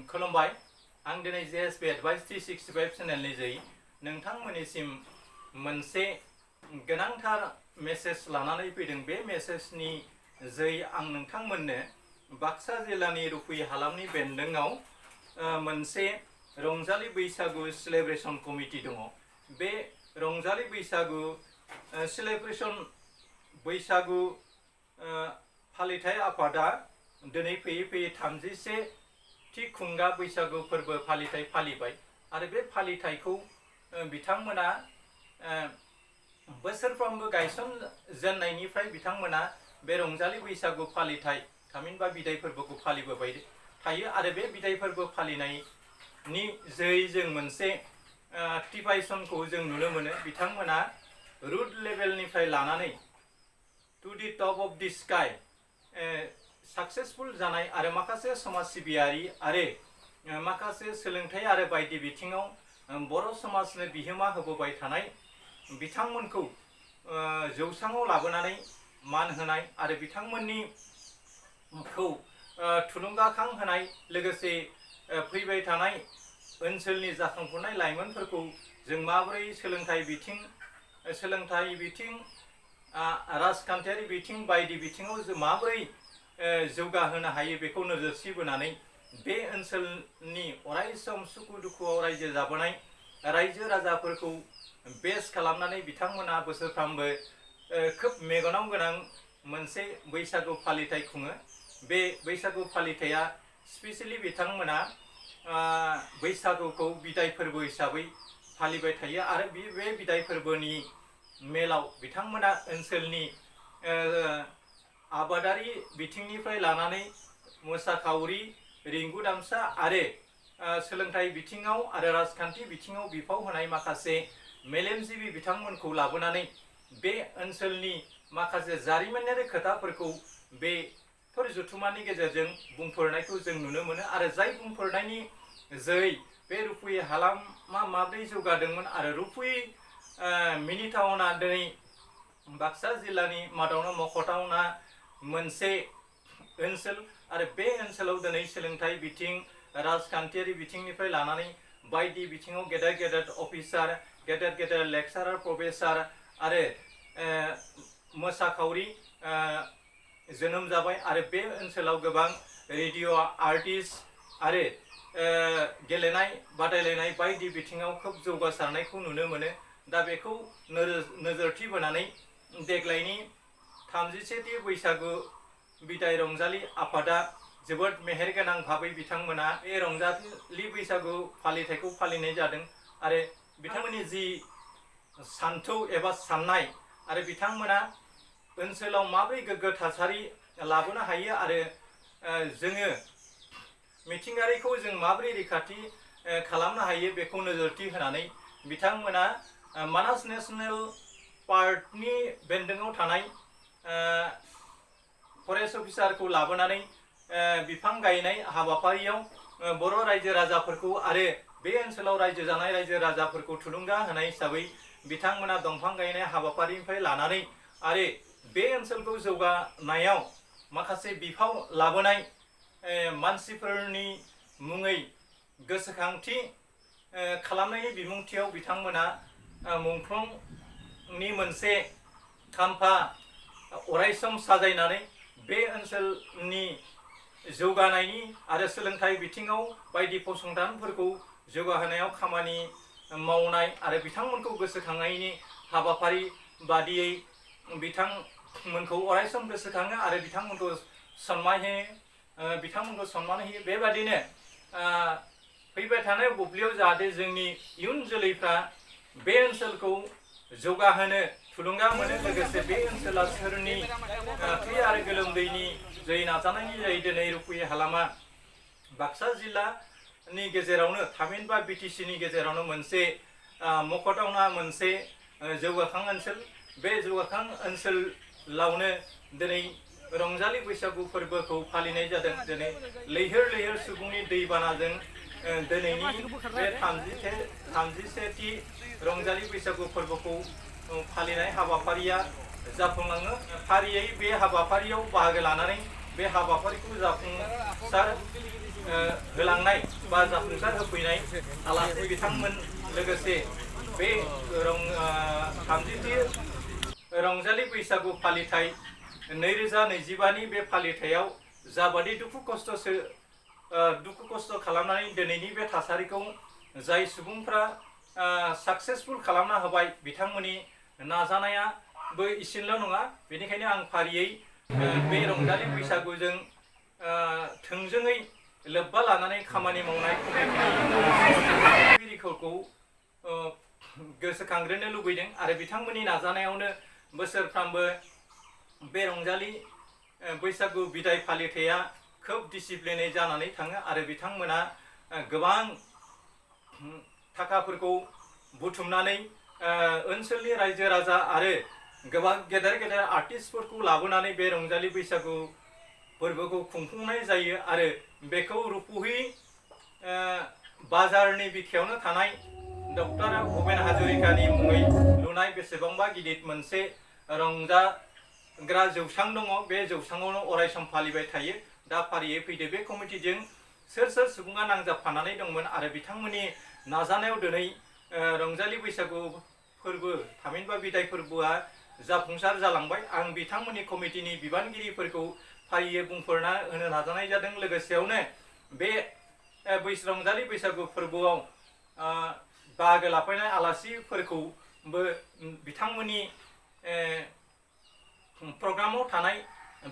खुलुमबाय आं दिनै जेएसपी एडभाइस 365 चेनेलनि जै नोंथांमोननिसिम मोनसे गोनांथार मेसेज लानानै फैदों। बे मेसेजनि जै आं नोंथांमोननो बाक्सा जिल्लानि रुपाहि हालामनि बेन्दोंआव मोनसे रंजालि बैसागु सेलिब्रेशन कमिटि दङ। बे रंजालि बैसागु सेलिब्रेशन बैसागु फालिथाय आफादा दिनै फैयै 31 थि खुंगा बैसागु फोरबो फालिथाय फालिबाय आरो बे फालिथायखौ बिथांमोना बोसोरफ्रोमबो गायसनजेननायनिफ्राय बिथांमोना बे रंजालि बैसागु फालिथाय थामहिनबा बिदाय फोरबोखौ फालिबोबाय थायो आरो बे बिदाय फोरबो फालिनायनि जै जों मोनसे टिपाइसनखौ जों नुनो मोनो। बिथांमोना रुट लेभेलनिफ्राय लानानै to the top of the sky successful जानाय आरो माखासे समाज सिबियारि आरो माखासे सोलोंथाइ आरो बायदि बिथिङाव बर' समाजनो बिहोमा होबोबाय थानाय बिथांमोनखौ जौसाङाव लाबोनानै मान होनाय आरो बिथांमोननिखौ थुलुंगाखां होनाय लोगोसे फैबाय थानाय ओनसोलनि जाखांफुनाय लाइमोनफोरखौ जों माबोरै सोलोंथाइ बिथिं राजखान्थियारि बिथिं बायदि बिथिङाव जों माबोरै जौगाहोनो हायो बेखौ नोजोरथि बोनानै बे ओनसोलनि अरायसम सुखु दुखुआव रायजो जाबोनाय रायजो राजाफोरखौ बेस खालामनानै बिथांमोना बोसोरफ्रामबो खोब मेगनाव गोनां मोनसे बैसागु फालिथाय खुङो। बे बैसागु फालिथाया स्पेसियेलि बिथांमोना बैसागुखौ बिदाय फोरबो हिसाबै फालिबाय थायो आरो बे बिदाय फोरबोनि मेलाव बिथांमोना ओनसोलनि आबादारि बिथिंनिफ्राय लानानै मोसाखावरि रिंगु दामसा आरो सोलोंथाइ बिथिङाव आरो राजखान्थि बिथिङाव बिफाव होनाय माखासे मेलेमजिबि बिथांमोनखौ लाबोनानै बे ओनसोलनि माखासे जारिमिनारि खोथाफोरखौ बेफोर जथुमानि गेजेरजों बुंफोरनायखौ जों नुनो मोनो आरो जाय बुंफोरनायनि जै बे रुपाहि हालामा माब्रै जौगादोंमोन आरो रुपाहि मिनि टाउना दिनै बाक्सा जिल्लानि मादावनो मख'थावना मोनसे ओनसोल आरो बे ओनसोलाव दिनै सोलोंथाइ बिथिं राजखान्थियारि बिथिंनिफ्राय लानानै बायदि बिथिङाव गेदेर अफिसार गेदेर लेक्सारार प्रफेसार आरो मोसाखावरि जोनोम जाबाय आरो बे ओनसोलाव गोबां रेडिअ आर्टिस्ट आरो गेलेनाय बादायलायनाय बायदि बिथिङाव खोब जौगासारनायखौ नुनो मोनो। दा बेखौ नोजोरथि बोनानै देग्लायनि 31थि बैसागु बिदाय रंजालि आफादा जोबोद मेहेरगोनां भाबै बिथांमोना बे रंजालि बैसागु फालिथायखौ फालिनाय जादों आरो बिथांमोननि जि सान्थौ एबा साननाय आरो बिथांमोना ओनसोलाव माबोरै गोग्गो थासारि लाबोनो हायो आरो जोङो मिथिंगायारिखौ जों माबोरै रैखाथि खालामनो हायो बेखौ नोजोरथि होनानै बिथांमोना मानास नेशनेल पार्कनि बेन्दोंआव थानाय फरेस्ट अफिसारखौ लाबोनानै बिफां गायनाय हाबाफारियाव बर' रायजो राजाफोरखौ आरो बे ओनसोलाव रायजो जानाय रायजो राजाफोरखौ थुलुंगा होनाय हिसाबै बिथांमोना दंफां गायनाय हाबाफारिनिफ्राय लानानै आरो बे ओनसोलखौ जौगानायाव माखासे बिफाव लाबोनाय मानसिफोरनि मुङै गोसोखांथि खालामनायनि बिमुंथियाव बिथांमोना मुंख्लंनि मोनसे खाम्फा अरायसम साजायनानै बे ओनसोलनि जौगानायनि आरो सोलोंथाइ बिथिङाव बायदि फसंथानफोरखौ जौगाहोनायाव खामानि मावनाय आरो बिथांमोनखौ गोसोखांनायनि हाबाफारि बादियै बिथांमोनखौ अरायसम गोसोखाङो आरो बिथांमोनखौ सन्मान होयो। बेबादिनो फैबाय थानाय बुब्लियाव जाहाथे जोंनि इयुन जोलैफ्रा बे ओनसोलखौ जौगाहोनो थुलुंगा मोनो लोगोसे बे ओनसोला सोरनि थै आरो गोलोमदैनि जै नाजानायनि जै दिनै रुपाहि हालामा बाक्सा जिल्लानि गेजेरावनो थामहिनबा बिटिसिनि गेजेरावनो मोनसे मख'थावना मोनसे जौगाखां ओनसोल। बे जौगाखां ओनसोलावनो दिनै रंजालि बैसागु फोरबोखौ फालिनाय जादों। दिनै लैहोर सुबुंनि दैबानाजों दिनैनि बे 31थि रंजालि बैसागु फोरबोखौ फालिनाय हाबाफारिया जाफुंलाङो। फारियै बे हाबाफारियाव बाहागो लानानै बे हाबाफारिखौ जाफुंसार होलांनाय बा जाफुंसार होफैनाय आलासि बिथांमोन लोगोसे बे 30थि रंजालि बैसागु फालिथाय 2025 नि बे फालिथायाव जाबादि दुखु खस्थ' खालामनानै दिनैनि बे थासारिखौ जाय सुबुंफ्रा साक्सेसफुल खालामना होबाय बिथांमोननि नाजानायाबो इसेल' नङा। बेनिखायनो आं फारियै बे रंजालि बैसागुजों थोंजोङै लोब्बा लानानै खामानि मावनाय कमिटिफोरखौ गोसोखांग्रोनो लुबैदों आरो बिथांमोननि नाजानायावनो बोसोरफ्रामबो बे रंजालि बैसागु बिदाय फालिथाया खोब डिसिप्लिनै जानानै थाङो आरो बिथांमोना गोबां थाखाफोरखौ बुथुमनानै ओनसोलनि रायजो राजा आरो गोबां गेदेर गेदेर आर्टिस्टफोरखौ लाबोनानै बे रंजालि बैसागु फोरबोखौ खुंफुंनाय जायो आरो बेखौ रुपहि बाजारनि बिखायावनो थानाय डक्टर भुपेन हाजरिकानि मुङै लुनाय बेसेबांबा गिदिर मोनसे रंजाग्रा जौसां दङ। बे जौसाङावनो अरायसम फालिबाय थायो। दा फारियै फैदो बे कमिटिजों सोर सुबुङा नांजाबफानानै दंमोन आरो बिथांमोननि नाजानायाव दिनै रंजालि बैसागु फोरबो थामहिनबा बिदाय फोरबोआ जाफुंसार जालांबाय। आं बिथांमोननि कमिटिनि बिबानगिरिफोरखौ फारियै बुंफोरना होनो नाजानाय जादों। लोगोसेयावनो बे रंजालि बैसागु फोरबोआव बाहागो लाफैनाय आलासिफोरखौबो बिथांमोननि प्रग्रामाव थानाय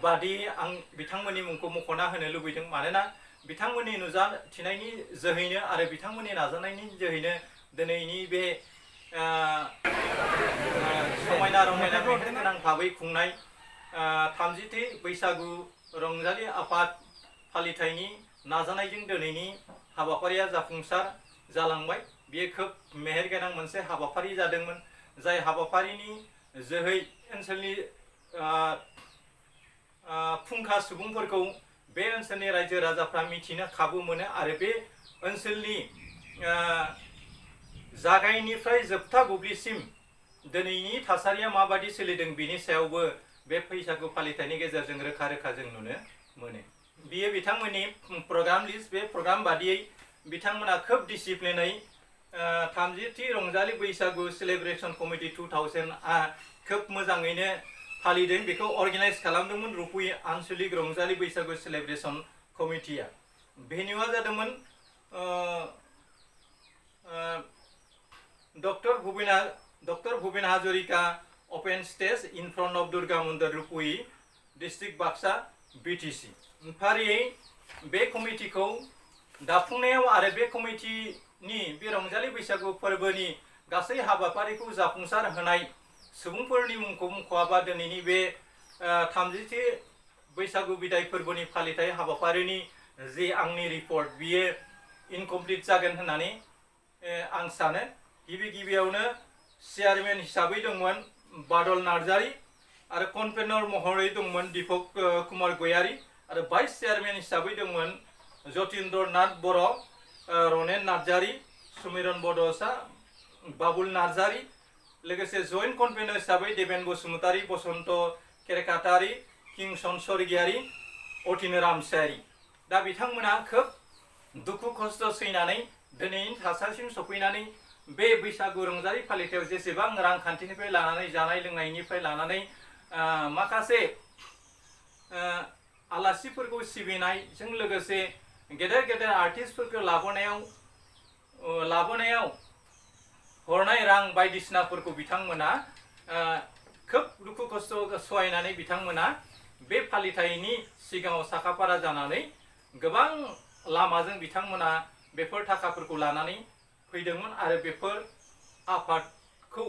बादि आं बिथांमोननि मुंखौ मख'ना होनो लुबैदों। मानोना बिथांमोननि नुजाथिनायनि जोहैनो आरो बिथांमोननि नाजानायनि जोहैनो दिनैनि बे समायना रमायना मेहेरगोनां भाबै खुंनाय 30थि बैसागु रंजालि आफाद फालिथायनि नाजानायजों दिनैनि हाबाफारिया जाफुंसार जालांबाय। बेयो खोब मेहेरगोनां मोनसे हाबाफारि जादोंमोन, जाय हाबाफारिनि जोहै ओनसोलनि फुंखा सुबुंफोरखौ बे ओनसोलनि रायजो राजाफ्रा मिथिनो खाबु मोनो आरो बे ओनसोलनि जागायनिफ्राय जोबथा बुब्लिसिम दिनैनि थासारिया माबादि सोलिदों बिनि सायावबो बे बैसागु फालिथायनि गेजेरजों रोखा रोखा जों नुनो मोनो। बियो बिथांमोननि प्रग्राम लिस्ट। बे प्रग्राम बादियै बिथांमोना खोब डिसिप्लिनै 30थि रंजालि बैसागु सेलिब्रेशन कमिटि 2000 खोब मोजाङैनो फालिदों। बेखौ अर्गेनाइज खालामदोंमोन रुपहि आन्सलिक रंजालि बैसागु सेलिब्रेशन कमिटिया। भेन्युआ जादोंमोन doctor Bhupen Hazarika open stage in front of Durga मन्दिर रुपहि डिस्ट्रिक्ट बाक्सा BTC। फारियै बे कमिटिखौ दाफुंनायाव आरो बे कमिटिनि बे रंजालि बैसागु फोरबोनि गासै हाबाफारिखौ जाफुंसार होनाय सुबुंफोरनि मुंखौ मुंख'आबा दिनैनि बे 30थि बैसागु बिदाय फोरबोनि फालिथाय हाबाफारिनि जे आंनि रिपर्ट बियो इनकमप्लिट जागोन होननानै आं सानो। गिबियावनो चेयारमेन हिसाबै दंमोन बादल नार्जारी आरो कनभेनर महरै दंमोन दीपक कुमार गयारी आरो भाइस चेयारमेन हिसाबै दंमोन जतीन्द्र नाथ बर', रनेन नार्जारी, सुमिरन बड'सा, बाबुल नार्जारी। लोगोसे जइन्ट कनभेनर हिसाबै देबेन बसुमतारी, बसन्त केरकाटारी, किंसन स्वर्गियारी, अतिन रामसायारी। दा बिथांमोना खोब दुखु खस्थ' सैनानै दिनैनि थासारिसिम सफैनानै बे बैसागु रंजालि फालिथायाव जेसेबां रांखान्थिनिफ्राय लानानै जानाय लोंनायनिफ्राय लानानै माखासे आलासिफोरखौ सिबिनायजों लोगोसे गेदेर गेदेर आर्टिस्टफोरखौ लाबोनायाव हरनाय रां बायदिसिनाफोरखौ बिथांमोना खोब दुखु खस्थ' सहायनानै बिथांमोना बे फालिथायनि सिगाङाव साखाफारा जानानै गोबां लामाजों बिथांमोना बेफोर थाखाफोरखौ लानानै फैदोंमोन आरो बेफोर आफादखौ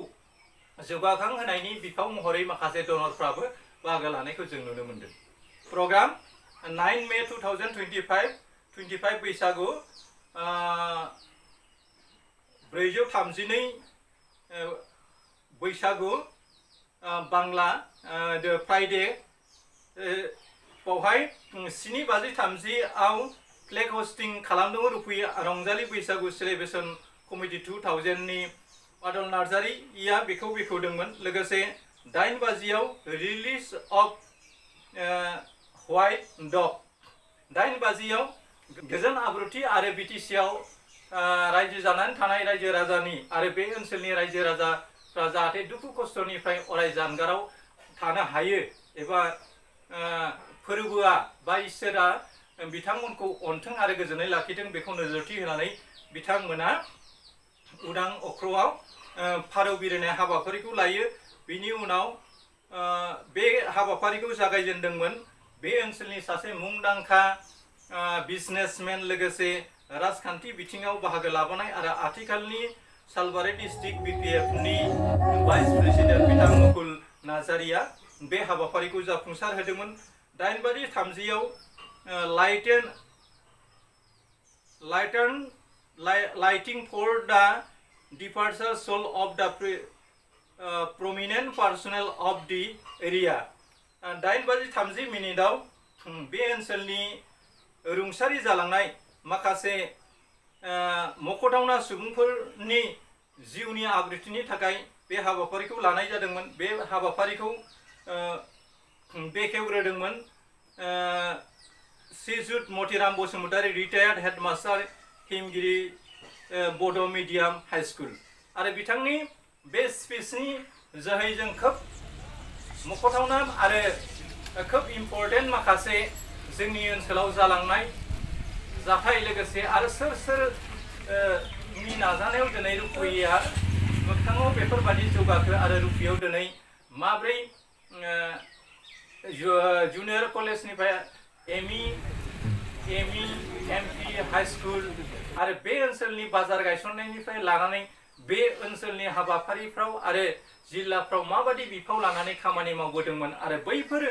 जौगाखां होनायनि बिफाव महरै माखासे डनरफ्राबो बाहागो लानायखौ जों नुनो मोनदों। प्रग्राम 9 मे 2025 बैसागु 432 बैसागु बांला फ्राइडे बावहाय 7:30 आव फ्लेग हस्टिं खालामदोंमोन रुपहि रंजालि बैसागु सेलिब्रेशन कमिटि 2000 नि बादल नार्जारीया बेखौ बेखेवदोंमोन। लोगोसे 8 बाजियाव रिलिज अफ व्हाइट डग, 8 बाजियाव गोजोन आब्रुथि आरो बिटिसिआव रायजो जानानै थानाय रायजो राजानि आरो बे ओनसोलनि रायजो राजाफ्रा जाहाथे दुखु खस्थ'निफ्राय अराय जानगाराव थानो हायो एबा फोरबोआ बा इसोरा बिथांमोनखौ अनथों आरो गोजोनै लाखिथों बेखौ नोजोरथि होनानै बिथांमोना उदां अख्राङाव फारौ बिरहोनाय हाबाफारिखौ लायो। बिनि उनाव बे हाबाफारिखौ जागायजेनदोंमोन बे ओनसोलनि सासे मुंदांखा बिजनेसमेन लोगोसे राजखान्थि बिथिङाव बाहागो लाबोनाय आरो आथिखालनि सालबारि डिस्ट्रिक्ट बिपिएफनि भाइस प्रेसिडेन्ट बिथां मुकुल नार्जारिया बे हाबाफारिखौ जाफुंसार होदोंमोन। 8:30 लाइटिं फर द डिपार्चार सोल अफ द prominent personnel of the area 8:30 बे ओनसोलनि रुंसारि जालांनाय माखासे मख'थावना सुबुंफोरनि जिउनि आब्रुथिनि थाखाय बे हाबाफारिखौ लानाय जादोंमोन। बे हाबाफारिखौ बेखेवग्रोदोंमोन श्रीजुत मतिराम बसुमतारी रिटायार्ड हेडमास्टार हिमगिरि बड' मिडियाम हाई स्कुल आरो बिथांनि बे स्पिचनि जोहै जों खोब मख'थावना आरो खोब इम्परटेन्ट माखासे जोंनि ओनसोलाव जालांनाय जाथाय लोगोसे आरो सोर नाजानायाव दिनै रुपाहिया मोगथाङाव बेफोरबादि जौगाखो आरो रुपाहियाव दिनै माब्रै जुनियर कलेजनिफ्राय एमइ एमपि हाई स्कुल आरो बे ओनसोलनि बाजार गायसननायनिफ्राय लानानै बे ओनसोलनि हाबाफारिफ्राव आरो जिल्लाफ्राव माबादि बिफाव लानानै खामानि मावबोदोंमोन आरो बैफोर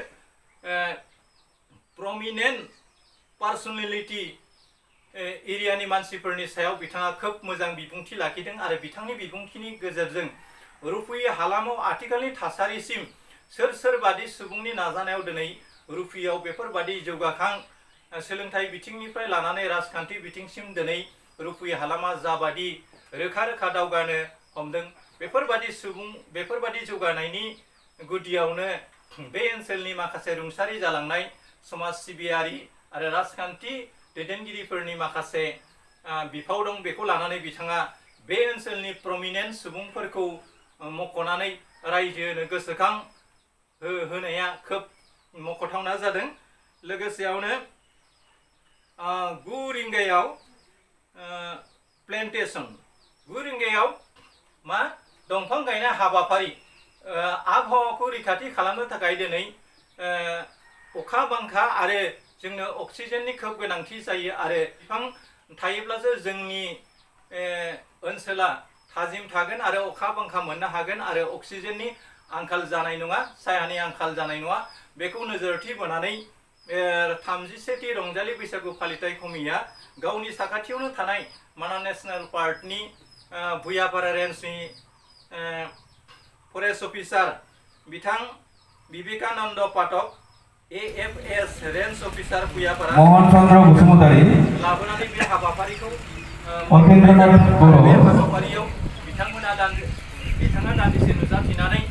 प्रमिनेन्ट पार्सनेलिटी एरियानि मानसिफोरनि सायाव बिथाङा खोब मोजां बिबुंथि लाखिदों आरो बिथांनि बिबुंथिनि गेजेरजों रुपाहि हालामाव आथिखालनि थासारिसिम सोरबादि सुबुंनि नाजानायाव दिनै रुपाहियाव बेफोरबादि जौगाखां सोलोंथाइ बिथिंनिफ्राय लानानै राजखान्थि बिथिंसिम दिनै रुपाहि हालामा जाबादि रोखा रोखा दावगानो हमदों बेफोरबादि जौगानायनि गुदियावनो बे ओनसोलनि माखासे रुंसारि जालांनाय समाज सिबियारि आरो राजखान्थि दैदेनगिरिफोरनि माखासे बिफाव दं। बेखौ लानानै बिथाङा बे ओनसोलनि प्रमिनेन्ट सुबुंफोरखौ मख'नानै रायजोनो गोसोखां होनाया खोब मख'थावना जादों। लोगोसेयावनो 9 रिंगायाव प्लेन्टेसन 9 रिंगायाव मा दंफां गायनाय हाबाफारि आबहावाखौ रैखाथि खालामनो थाखाय दिनै अखा बांखा आरो जोंनो अक्सिजेननि खोब गोनांथि जायो आरो बिफां थायोब्लासो जोंनि ओनसोला थाजिम थागोन आरो अखा बांखा मोननो हागोन आरो अक्सिजेननि आंखाल जानाय नङा सायानि आंखाल जानाय नङा। बेखौ नोजोरथि बोनानै 31थि रंजालि बैसागु फालिथाय कमिटिया गावनि साखाथियावनो थानाय मानास नेशनेल पार्कनि भुयापारा रेन्जनि फरेस्ट अफिसार बिथां Vivekananda Pathak AFS range officer Bhuyapara Mohan Chandra Basumatary लाबोनानै बे हाबाफारिखौ बे हाबाफारियाव बिथाङा दान्दिसे नुजाथिनानै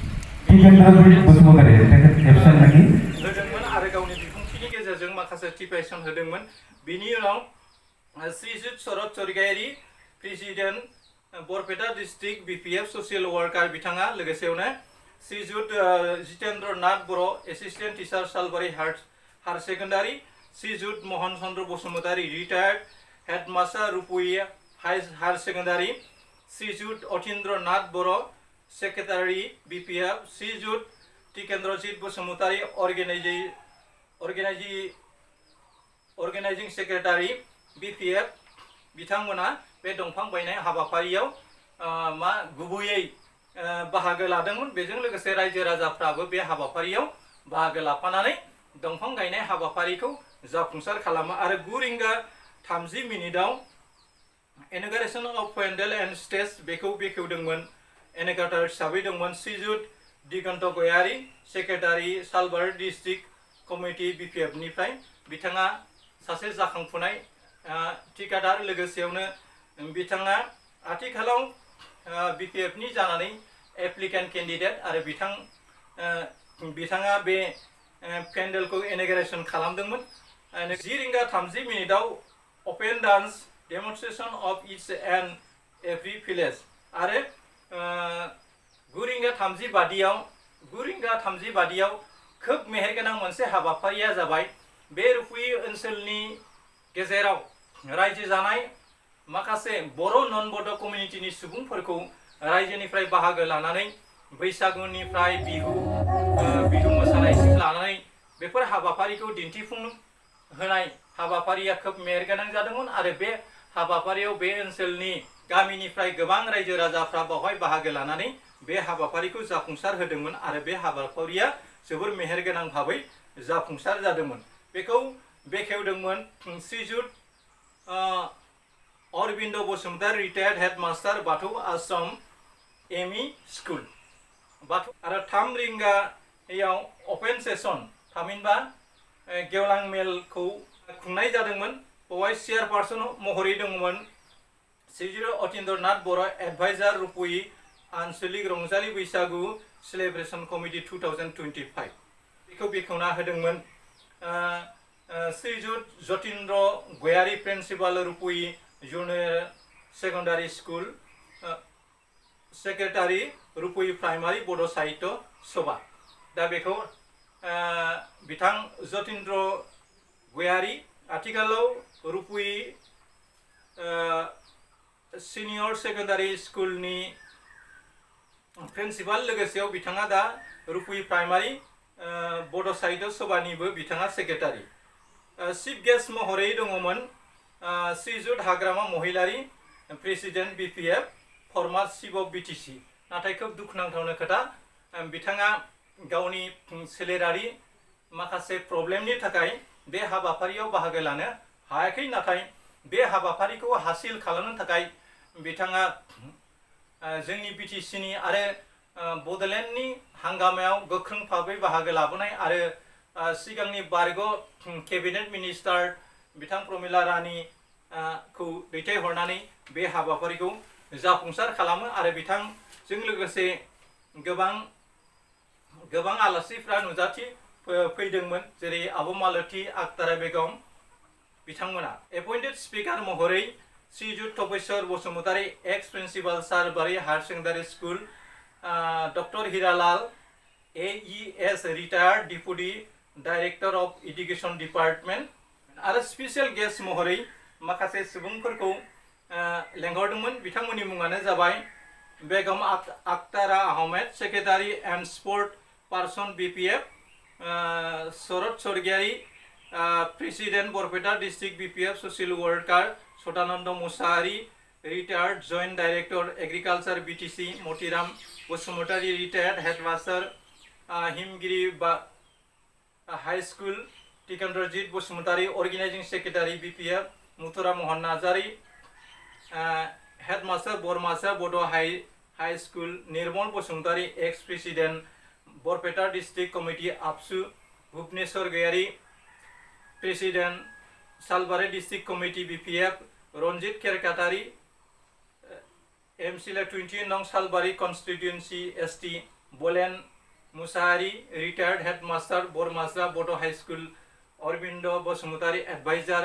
होदोंमोन आरो गावनि बिबुंथिनि गेजेरजों माखासे टिपेसन होदोंमोन। बिनि उनाव Srijut Sharad Swargiary president Barpeta district BPF social worker बिथाङा लोगोसेयावनो Srijut Jitendra Nath Boro' assistant teacher Salbari higher secondary Srijut Mohan Chandra Basumatary retired headmaster Rupahi higher secondary Srijut Atindra Nath Boro' secretary BPF Srijut Tikendrajit Basumatary organising secretary BPF बिथांमोना बे दंफां गायनाय हाबाफारियाव गुबैयै बाहागो लादोंमोन। बेजों लोगोसे रायजो राजाफ्राबो बे हाबाफारियाव बाहागो लाफानानै दंफां गायनाय हाबाफारिखौ जाफुंसार खालामो आरो 9:30 inauguration of pandal and stage बेखौ बेखेवदोंमोन। एनेगाटार हिसाबै दंमोन श्रीजुत दिगन्त गयारी सेक्रेटारि सालबारि डिस्ट्रिक्ट कमिटि BPF निफ्राय बिथाङा सासे जाखांफुनाय ठिकादार लोगोसेयावनो बिथाङा आथिखालाव BPF नि जानानै एप्लिकेन्ट केन्डिडेट आरो बिथाङा बे पेन्डेलखौ इनॉग्रेशन खालामदोंमोन। 10:30 open dance demonstration of each and every village आरो 9:30 खोब मेहेरगोनां मोनसे हाबाफारिया जाबाय बे रुपुहि ओनसोलनि गेजेराव रायजो जानाय माखासे बर' नन बड' कमिउनिटिनि सुबुंफोरखौ रायजोनिफ्राय बाहागो लानानै बैसागुनिफ्राय बिहु मोसानायसिम लानानै बेफोर हाबाफारिखौ दिन्थिफुं होनाय हाबाफारिया खोब मेहेरगोनां जादोंमोन आरो बे हाबाफारियाव बे ओनसोलनि गामिनिफ्राय गोबां रायजो राजाफ्रा बावहाय बाहागो लानानै बे हाबाफारिखौ जाफुंसार होदोंमोन आरो बे हाबाफारिया जोबोर मेहेरगोनां भाबै जाफुंसार जादोंमोन बेखौ बेखेवदोंमोन श्रीजुत Arvind Basumatary retired headmaster Bathou Ashram ME school बाथौ आरो 3 रिंगायाव अपेन सेसन थामहिनबा गेवलां मेलखौ खुंनाय जादोंमोन बेवहाय चेयारपारसन महरै दंमोन श्रीजुत अतीन्द्रनाथ बर' एडभाइजार रुपुहि आनसलिक रंजालि बैसागु सेलिब्रेशन कमिटि 2025 बेखौ बेखेवना होदोंमोन Srijut Jatindra Goyary principal Rupohi junior secondary school secretary Rupohi primary बड' साहित्य सभा दा बेखौ बिथां जतीन्द्र गयारी आथिखालाव रुपुहि सिनियर सेकेन्डारि स्कुलनि प्रिन्सिपाल लोगोसेयाव बिथाङा दा रुपुहि प्राइमारि बड' साहित्य सभानिबो बिथाङा सेक्रेटारि चिफ गेस्ट महरै दङमोन Srijut Hagrama Mohilary president BPF former chief of BTC नाथाय खोब दुखुनांथावना खोथा बिथाङा गावनि सोलेरारि माखासे प्रब्लेमनि थाखाय बे हाबाफारियाव बाहागो लानो हायाखै नाथाय बे हाबाफारिखौ हासिल खालामनो थाखाय बिथाङा जोंनि बिटिसिनि आरो बड'लेण्डनि हांगामायाव गोख्रों भाबै बाहागो लाबोनाय आरो सिगांनि बारग' केबिनेट मिनिस्टार बिथां प्रमिला रानी खौ दैथायहरनानै बे हाबाफारिखौ जाफुंसार खालामो आरो बिथांजों लोगोसे गोबां आलासिफ्रा नुजाथि फैदोंमोन जेरै आब' मालती आक्तारा बेगम बिथांमोना एपइन्टेड स्पिकार महरै Srijut Tapeswar Basumatary ex principal Sarbari higher secondary school doctor Hiralal AES retired deputy director of education department आरो स्पेशल गेस्ट महरै माखासे सुबुंफोरखौ लेंहरदोंमोन बिथांमोननि मुङानो जाबाय Begum Aktara Ahmed secretary and sport person BPF Sarad Swargiary president Barpeta district BPF social worker Sadananda Mushahary retired joint director agriculture BTC Motiram Basumatary retired headmaster Himgiri high school Tikendrajit Basumatary organising secretary BPF Muthura Mohan Narzary headmaster Barmasa Boro' high school Nirmal Basumatary ex president Barpeta district committee ABSU Bhubaneswar Goyary president Salbari district committee BPF Ranjit Kerkatary MCLA 20 नं सालबारि कन्स्टिट्युएन्सि ST बोलेन Mushahary रिटायार्ड headmaster Barmasa Boro' high school Arabinda Basumatary adviser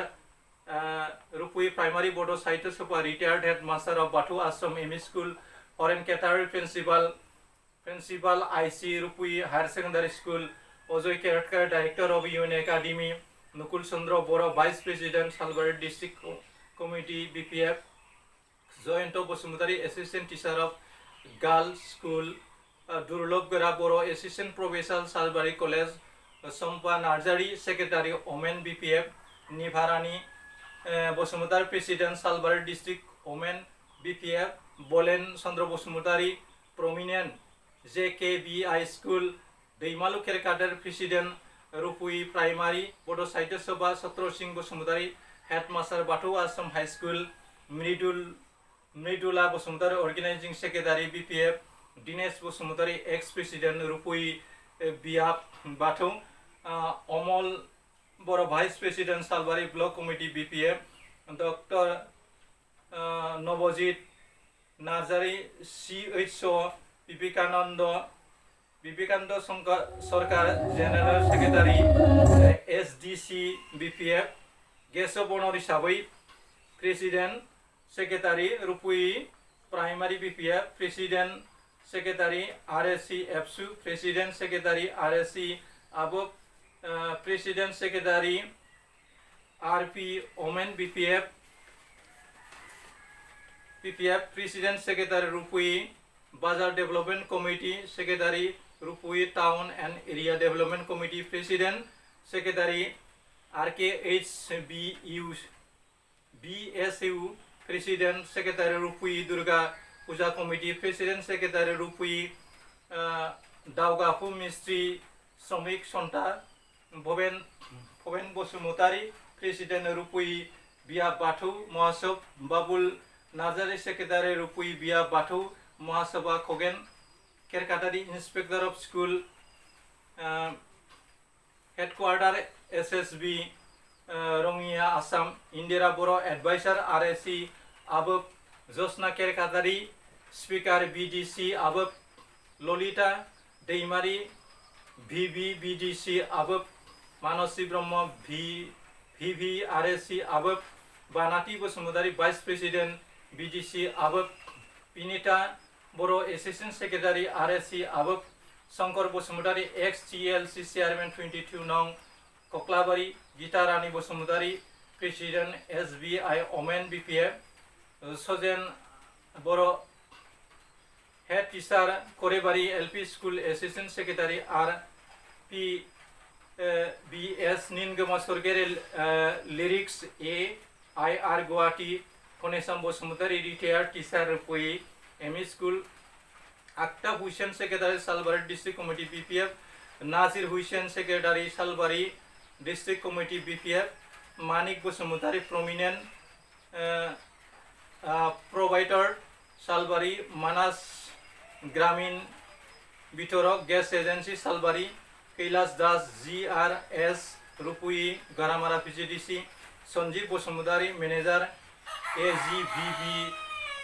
Rupuhi primary बड' Sahitya Sabha retired headmaster of Bathou Ashram ME school Haren Ketary principal IC Rupuhi higher secondary school Ajay Kerkar director of UN academy Nukul Chandra Boro' vice president Salbari district committee BPF Jayanta Basumatary assistant teacher of girls school Durlabh Gora Boro' assistant professor Salbari college Sampa Narzary secretary women BPF Nibharani Basumatary president Salbari district women BPF बोलेन Chandra Basumatary prominent JKBI school Daimalu Kerkatar president Rupuhi primary बड' Sahitya Sabha Satra Singh Basumatary headmaster Bathou Ashram high school Mridula Basumatary organising secretary BPF Dinesh Basumatary ex president Rupuhi बियाब Bathou Amal Boro' vice president Salbari block committee BPF doctor Nabajit Narzary CHO Vivekananda Sarkar general secretary SDC BPF guest of honour हिसाबै President Secretary Rupahi Primary BPF, President Secretary RSC EPSU, President Secretary RSC above, President Secretary RP Omen BPF, President Secretary Rupahi Bazar Development Committee, Secretary Rupahi Town and Area Development Committee, President Secretary RKHBU BSU, President Secretary Rupahi Durga Puja Committee, President Secretary Rupahi Daugapu Mistri Somik Sonta, Boben Bosumutari, President Rupahi Biha Batu Mohasab Babul Nazari, Secretary Rupahi Biha Batu Mohasabha Kogen, Kerkatari Inspector of School, Headquarter SSB Rongia Assam, Indira Boro Advisor RSC above, Josna Kerkatari Speaker BDC above, Lolita Deimari VV BDC above, Manosi Brahma VV RSC above, Banati Bosumudari Vice President BDC above, Pinita Boro Assistant Secretary RSC above, Sankar Bosumudari ex-TLC Chairman 22 Nong, Koklabari Gitarani Bosumudari President SBI Omen BPF, Sojen Boro Head Teacher Korebari LP School Assistant Secretary RP BS Ningama Sorgere Lyrics AIR Guwahati, Konesam Bosumudari Retired Teacher Rupahi ME School, Akhtar Hussain Secretary Salbari District Committee BPF, Nazir Hussain Secretary Salbari District Committee BPF, Manik Bosumudari Prominent Provider Salbari Manas Gramin Bitorok Gas Agency Salbari, Kailas Das GRS Rupahi Garamara PGDC, Sanjeev Bosumudari Manager AGBB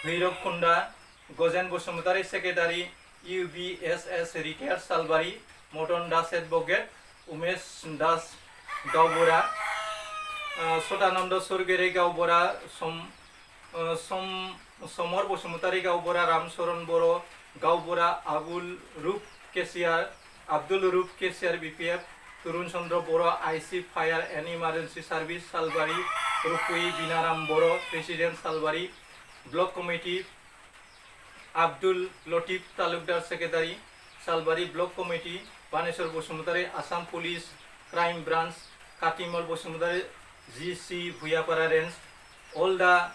Bhairav Kunda, Gozen Bosumudari Secretary UBSS Retired Salbari, Moton Das Advocate, Umesh Das Gaubora, Sotananda Surgere Gaubora, Somor Bosumudari Gaubora, Ram Soron Boro Gaubora, Abdul Rup Kesiar BPF, Turun Chandra Boro IC Fire and Emergency Service Salbari, Rupahi Binaram Boro, President Salbari, Block Committee, Abdul Latif Talukdar Secretary, Salbari Block Committee, Baneshwar Bosumudari, Assam Police Crime Branch, Katimal Bosumudari, GC Bhuyapara Range, all the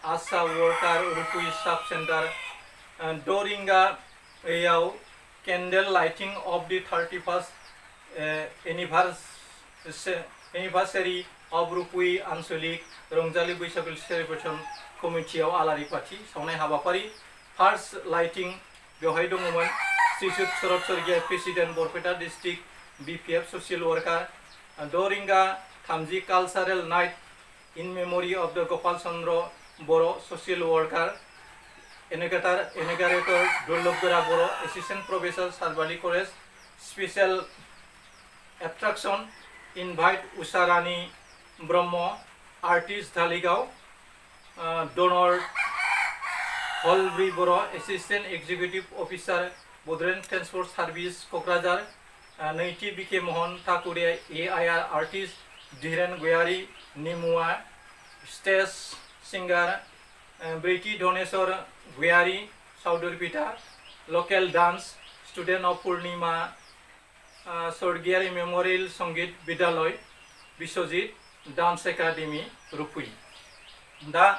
ASA worker Rupahi Sub Center, and Doringa Yao, candle lighting of the 31st anniversary of Rupahi Ansolik Rongzali Baisakul Celebration Committee of Alari Pati, Saunai Habapari, first lighting, Biohai Dongoman, Sisut Sorot Sorgia, President Borpeta District, BPF Social Worker, and Doringa Thamji Cultural Night in memory of the Gopal Chandra Boro Social Worker, Inaugurator Dullabgara Boro, Assistant Professor Salbari College, Special Attraction, invite Usarani Brahmo, Artist Dhaligao, Donor Holbri Boro, Assistant Executive Officer, Bodren Transport Service, Kokrajar, Naiti BK Mohan Thakure, AIR Artist, Dhiren Goyari, Nimua, Stage Singer, Briti Donesor Goyari, Saudurpita, Local Dance, Student of Purnima, Sorgiari Memorial Songit Bidaloy, Biswajit, Dance Academy, Rupahi. Da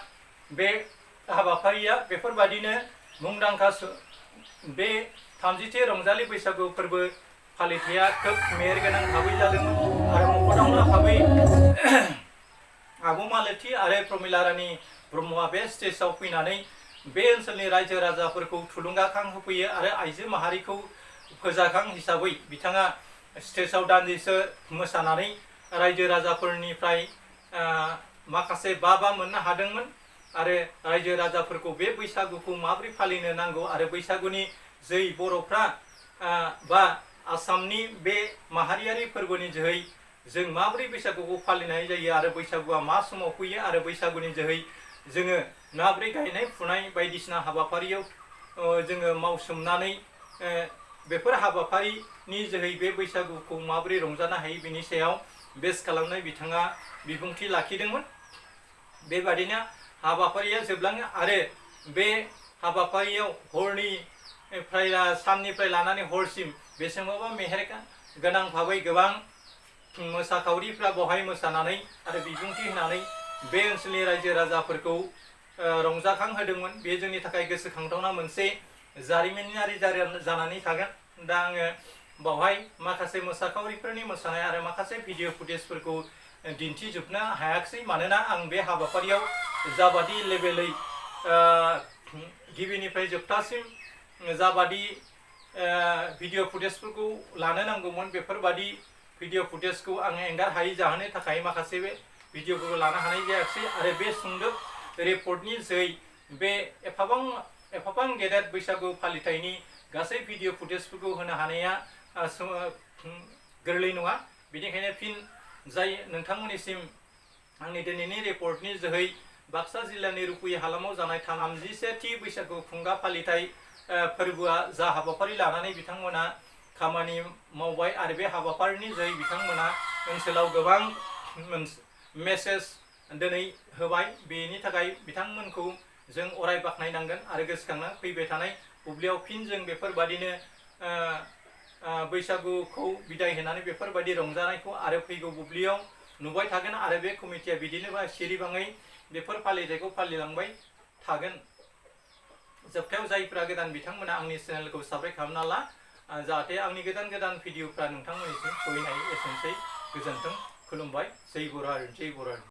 be हाबाफारिया बेफोरबादिनो मुंदांखा बे 30थि रंजालि बैसागु फोरबो फालिथाया खोब मेहेरगोनां भाबै जादोंमोन आरो मख'थावना भाबै आबु मालती आरो प्रमिला रानी ब्रह्मआ बे स्टेजआव फैनानै बे ओनसोलनि रायजो राजाफोरखौ थुलुंगाखां होफैयो आरो आइजो माहारिखौ फोजाखां हिसाबै बिथाङा स्टेजआव दान्दिसे मोसानानै रायजो राजाफोरनिफ्राय माखासे बाबा मोननो हादोंमोन आरो रायजो राजाफोरखौ बे बैसागुखौ माबोरै फालिनो नांगौ आरो बैसागुनि जै बर'फ्रा बा आसामनि बे माहारियारि फोरबोनि जोहै जों माबोरै बैसागुखौ फालिनाय जायो आरो बैसागुआ मा समाव फैयो आरो बैसागुनि जोहै जोङो माबोरै गायनाय फुनाय बायदिसिना हाबाफारियाव जोङो मावसोमनानै बेफोर हाबाफारिनि जोहै बे बैसागुखौ माबोरै रंजानो हायो बेनि सायाव बेस खालामनाय बिथाङा बिबुंथि लाखिदोंमोन। बेबादिनो हाबाफारिया जोबलाङो आरो बे हाबाफारियाव साननिफ्राय लानानै हरसिम बेसेबांबा मेहेर गोनां भाबै गोबां मोसाखावरिफ्रा बेवहाय मोसानानै आरो बिबुंथि होनानै बे ओनसोलनि रायजो राजाफोरखौ रंजाखांहोदोंमोन। बे जोंनि थाखाय गोसोखांथावना मोनसे जारिमिनारि जानानै थागोन। दा आङो बावहाय माखासे मोसाखावरिफोरनि मोसानाय आरो माखासे भिडिअ फुटेजफोरखौ दिन्थिजोबनो हायाखिसै, मानोना आं बे हाबाफारियाव जाबादि लेभेलै गिबिनिफ्राय जोबथासिम जाबादि भिडिअ फुटेजफोरखौ लानो नांगौमोन बेफोरबादि भिडिअ फुटेजखौ आं एंगार हायै जाहोनो थाखाय माखासे बे भिडिअफोरखौ लानो हानाय जायाखिसै आरो बे सुंदब रिपर्टनि जोहै बे एफाबां गेदेर बैसागु फालिथायनि गासै भिडिअ फुटेजफोरखौ होनो हानाया गोरलै नङा। बेनिखायनो फिन जाय नोंथांमोननिसिम आंनि दिनैनि रिपर्टनि जोहै बाक्सा जिल्लानि रुपाहि हालामाव जानाय 31थि बैसागु खुंगा फालिथाय फोरबोआ जा हाबाफारि लानानै बिथांमोना खामानि मावबाय आरो बे हाबाफारिनि जोहै बिथांमोना ओनसोलाव गोबां मेसेज दिनै होबाय, बेनि थाखाय बिथांमोनखौ जों अराय बाख्नायनांगोन आरो गोसोखांना फैबाय थानाय बुब्लियाव फिन जों बेफोरबादिनो बैसागुखौ बिदाय होनानै बेफोरबायदि रंजानायखौ आरो फैगौ बुब्लियाव नुबाय थागोन आरो बे कमिटिया बिदिनो सिरिबाङै बेफोर फालिथायखौ फालिलांबाय थागोन। जोबथायाव जायफ्रा गोदान बिथांमोना आंनि चेनेलखौ साबस्क्राइब खालामना ला, जाहाथे आंनि गोदान भिडिअफ्रा नोंथांमोननिसिम सहैनो हायो। एसेनोसै, गोजोन्थों, खुलुमबाय। जै बर' हारि, जै बर' हारि।